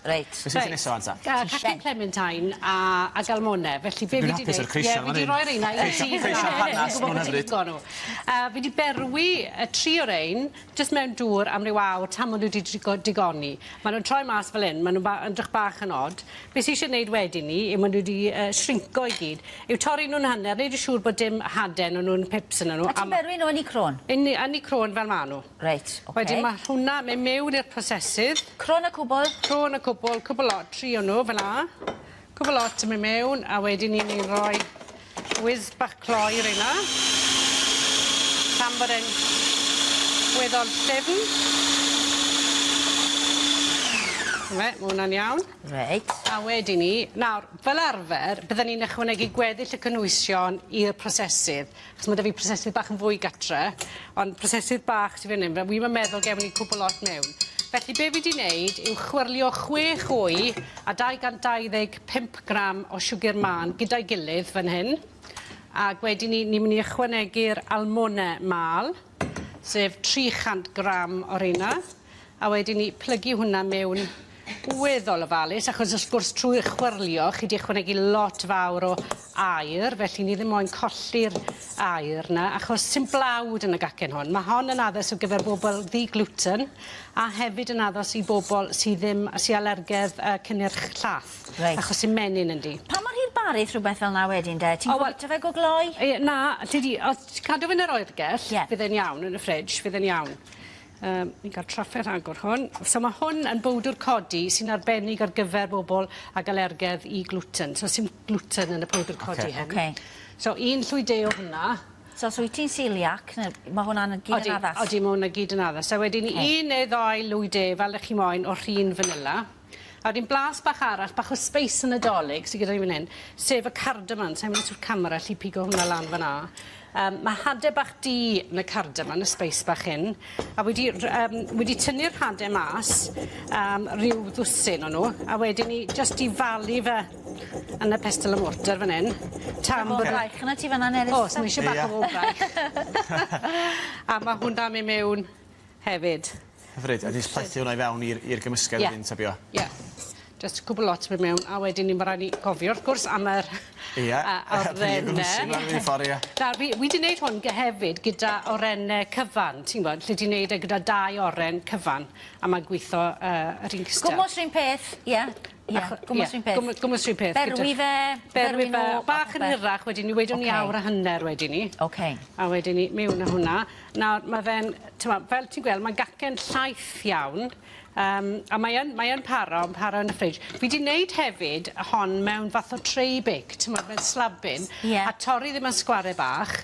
Reit. Be' sy nesa 'wan ta? Cacen clementine a a galmone felly be' fi 'di neud ie fi 'di roi reina i ti Creision panas ma' 'wn hyfryd. Fi 'di berwi y tri o rein jyst mewn dŵr am ryw awr tan ma' nw 'di digo- digoni. Ma' nw'n troi mas fel 'yn ma' nw ba- edrych bach yn od. Be' sy isie neud wedyn 'ny yw ma' nw 'di yy shrinco i gyd yw torri nw'n hanner neud yn siŵr bod dim hade ano nw'n pips ano nw. A ti'n berwi nw yn 'u crôn? Yn 'u yn 'u crôn fel ma' nw. Reit, oce. Wedyn ma' hwnna myn' miwn i'r prosesydd. Crôn y cwbwl. Crôn y cwbwl, cwbwl lot, tri o nw fel 'a. Cwbwl lot yn myn' miwn a wedyn 'ny ni'n roi whiz bach cloi reina. Tan bod e'n weddol llyfn. 'Na fe, ma' wnna'n iawn. Reit. A wedyn 'ny, nawr, fel arfer, bydden ni'n ychwanegu gweddill y cynwysion i'r prosesydd. Achos ma' 'da fi prosesydd bach yn fwy gatre ond prosesydd bach sy fyn 'yn fe- wi'm yn meddwl gewn ni cwbwl lot mewn. Felly be' fi 'di neud yw chwyrlio chwech wy a 225 gram o siwgyr mân gyda'i gilydd fan hyn ag wedyn 'ny ni myn' i ychwanegu'r almone mâl sef 300 gram o reina a wedyn 'ny plygu hwnna mewn weddol ofalus achos wrth gwrs trwy'r chwyrlio chi 'di ychwanegu lot fawr o aer felly ni ddim moyn colli'r aer 'na achos sim blawd yn y gacen hon. Ma' hon yn addas ar gyfer bobol ddi-gluten a hefyd yn addas i bobol sy ddim sy alergedd yy cynnyrch llath. Reit. Achos sim menyn yndi. Pa mor hir barith rhwbeth fel 'na wedyn de? Ti'n O wel- bita fe go gloi? Ie na alli di os ti cadw fe yn yr oergell... Ie. ...bydd e'n iawn yn y fridge fydd e'n iawn. Yym ni'n ca'l trafferth agor hwn. So ma' hwn yn bowdwr codi sy'n arbennig ar gyfer bobol ag alergedd i glwten. So sim glwten yn y powdwr codi Ocê. hyn. Oce. So un llwy de o hwnna. So os wyt ti'n celiac ne' ma' hwnna'n gyd yn addas? Odi ma' wnna gyd yn addas. A wedyn Oce. un neu ddou lwy de fel 'ych chi moyn o rhin fanila. A wedyn blas bach arall, bach o sbeis y Nadolig sy gyda ni fan 'yn, sef y cardamom. Sai'n gwbo os yw'r camera allu pigo hwnna lan fan 'na. Yym ma' hade bach du yn y cardamom, y sbeis bach hyn, a wedi r- yym wedi tynnu'r hade mas yym ryw ddwsin o n'w, a wedyn 'ny jyst i falu fe yn y pestle and mortar fan 'yn tan bod y... Braich arnat ti fan 'na Nerys. O's, ma' isie bach o braich. A ma' hwnna'n myn' miwn hefyd. Hyfryd, a jyst plethu hwnna i fewn i'r i'r gymysgedd Ie. wedyn tybio? Ie. Jyst cwbwl lot myn' mewn a wedyn 'ny ma' raid ni gofio wrth gwrs am yr Ie. orenne. Mewn ffor ie. Nawr fi wi 'di neud hwn gy- hefyd gyda orenne cyfan ti'n gwbod 'lly di neud e gyda dau oren cyfan a ma'n gwitho yy yr un cystal. Gwmws 'r un peth ie ie gwmws 'r un peth. Gwmws 'r un peth. Berwi fe berwi fe bach yn hirach wedyn 'ny wedwn ni awr a hanner wedyn 'ny. Oce. A wedyn 'ny miwn â hwnna. Nawr ma' fe'n t'mo' fel ti'n gweld ma'n gacen llaith iawn yym a mae yn mae yn paro yn paro yn y fridge. Fi 'di neud hefyd hon mewn fath o tray bake t'mod fel slabin. Ie. A torri ddim yn sgware bach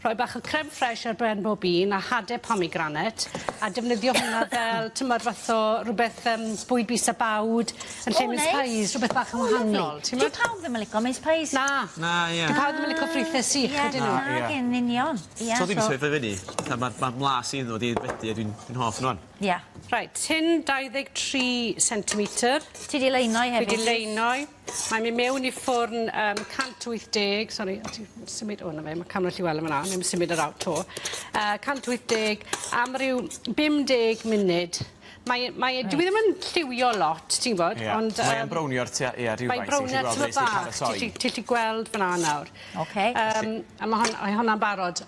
rhoi bach o creme fraiche ar ben bob un a hade pomegranate a defnyddio hwnna fel t'mod fath o rwbeth yym bwyd bys a bawd yn lle mince pies rwbeth bach yn wahanol t'mod? Dyw pawb ddim yn lico mince pies. Na. Na ie. Dyw pawb ddim yn lico ffrwythe sych ydyn nw? Na ie yn union. Ie so... So ddim sefyll fyny. Fatha ma'r ma'r mlas iddyn nw 'di aeddfedu a dwi'n dwi'n hoff n'w ŵan. Ie. Reit tin 23 centimeter. Ti 'di leinoi hefyd. Fi 'di leinoi. Mae'n myn' mewn i ffwrn yym 180 sori o' ti symud o 'na fe ma' camera allu weld yn fan 'na ddim symud ar out 'to. Yy 180 am ryw 50 munud. Mae mae e dyw e ddim yn lliwio lot ti'n gwbod ond yym... Mae e'n brownio'r tua ie rhywfaint Mae'n brownio tymed bach. Ti 'llu ti 'llu gweld fan 'na nawr. Oce. Yym a ma' hon mae honna'n barod.